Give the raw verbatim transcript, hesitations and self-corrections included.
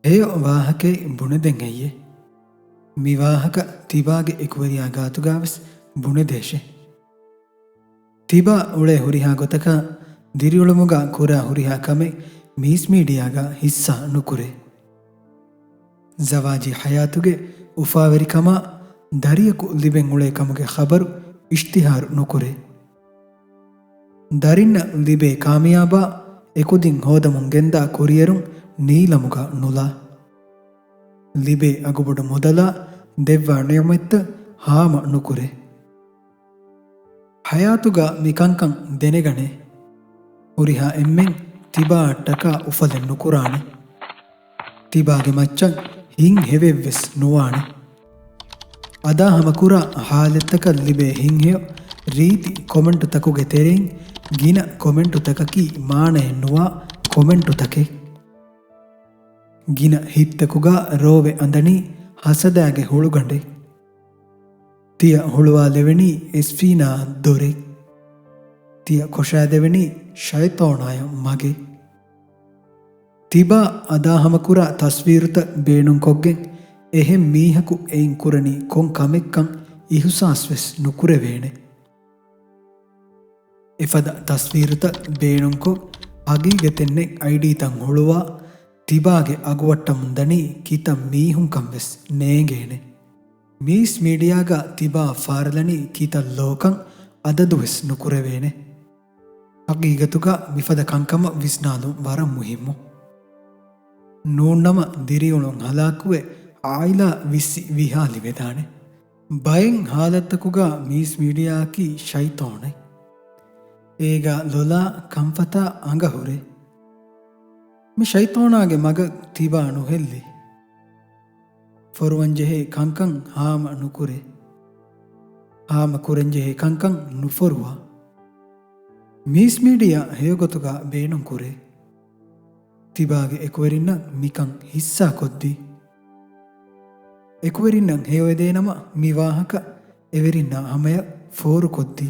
ހެޔޮ ވާހަކައެއް ބުނެދެން ހެއްޔޭ؟ މި ވާހަކަ ތިބާގެ އެކުވެރިޔާ ގާތުގާވެސް ބުނެދޭށޭ. ތިބާ އުޅޭ ހުރިހާ ގޮތަކަށް ދިރިއުޅުމުގަ ކުރާ ހުރިހާ ކަމެއް މީސް މީޑިއާގަ ހިއްސާ ނުކުރޭ. ޒަވާޖީ ޙަޔާތުގެ އުފާވެރިކަމާ ދަރިޔަކު ލިބެން އުޅޭ ކަމުގެ ޚަބަރު އިޝްތިހާރު ނުކުރޭ. ދަރިންނަށް ލިބޭ ކާމިޔާބާ އެކުދިން ހޯދަމުން ގެންދާ ކުރިއެރުން ނީލަމުގަ ނުލާ. ލިބޭ އަގުބޮޑު މުދަލާ ދެއްވާ ނިޢުމަތްތައް ހާމަ ނުކުރޭ. ޙަޔާތުގަ މި ކަންކަން ދެނެގަނޭ. ހުރިހާ އެންމެން ތިބާއަށްޓަކާ އުފަލެއް ނުކުރާނެ. ތިބާގެ މައްޗަށް ހިތް ހެވެއްވެސް ނުވާނެ. އަދާ ހަމަކުރާ ހާލަތްތަކަށް ލިބޭ ހިތްހެޔޮ ރީތި ކޮމެންޓުތަކުގެ ތެރެއިން ގިނަ ކޮމެންޓުތަކަކީ މާނައެއް ނުވާ ކޮމެންޓުތަކެއް. ގިނަ ހިތްތަކުގަ ރޯވެ އަނދަނީ ހަސަދާގެ ހުޅުގަނޑެއް. ތިޔަ ހުޅުވާލެވެނީ އެސްފީނާ ދޮރެއް. ތިޔަ ކޮށާދެވެނީ ޝައިޠޯނާޔަށް މަގެއް. ތިބާ އަދާހަމަކުރާ ތަސްވީރުތައް ބޭނުންކޮށްގެން އެހެން މީހަކު އެއިން ކުރަނީ ކޮން ކަމެއްކަން އިހުސާސްވެސް ނުކުރެވޭނެ. އެފަދަ ތަސްވީރުތައް ބޭނުންކޮށް، ހަގީގަތެއް ނެތް އައިޑީތައް ހުޅުވާ، ތިބާގެ އަގުވައްޓަމުންދަނީ ކިތައް މީހުންކަން ވެސް ނޭނގޭނެ. މީސް މީޑިއާގަ ތިބާ ފާރަލަނީ ކިތައް ލޯކަން އަދަދުވެސް ނުކުރެވޭނެ. ހަގީގަތުގަ މިފަދަ ކަންކަމަށް ވިސްނާލުން ވަރަށް މުހިއްމު. ނޫންނަމަ ދިރިއުޅުން ހަލާކުވެ، އާއިލާ ވިއްސި ވިހާލިވެދާނެ. ބައެއް ހާލަތްތަކުގަ މީސް މީޑިއާއަކީ ޝައިޠޯނެއް. އޭގަ ލޮލާ ކަންފަތާ އަނގަ ހުރޭ. މި ޝައިޠޯނާގެ މަގަށް ތިބާ ނުހެއްލޭ. ފޮރުވަންޖެހޭ ކަންކަން ހާމަ ނުކުރޭ. ހާމަ ކުރަންޖެހޭ ކަންކަން ނުފޮރުވާ. މީސް މީޑިއާ ހެޔޮގޮތުގަ ބޭނުންކުރޭ. ތިބާގެ އެކުވެރިންނަށް މިކަން ހިއްސާކޮށްދީ. އެކުވެރިންނަށް ހެޔޮއެދޭނަމަ މި ވާހަކަ އެވެރިންނާ ހަމަޔަށް ފޯރުކޮށްދީ.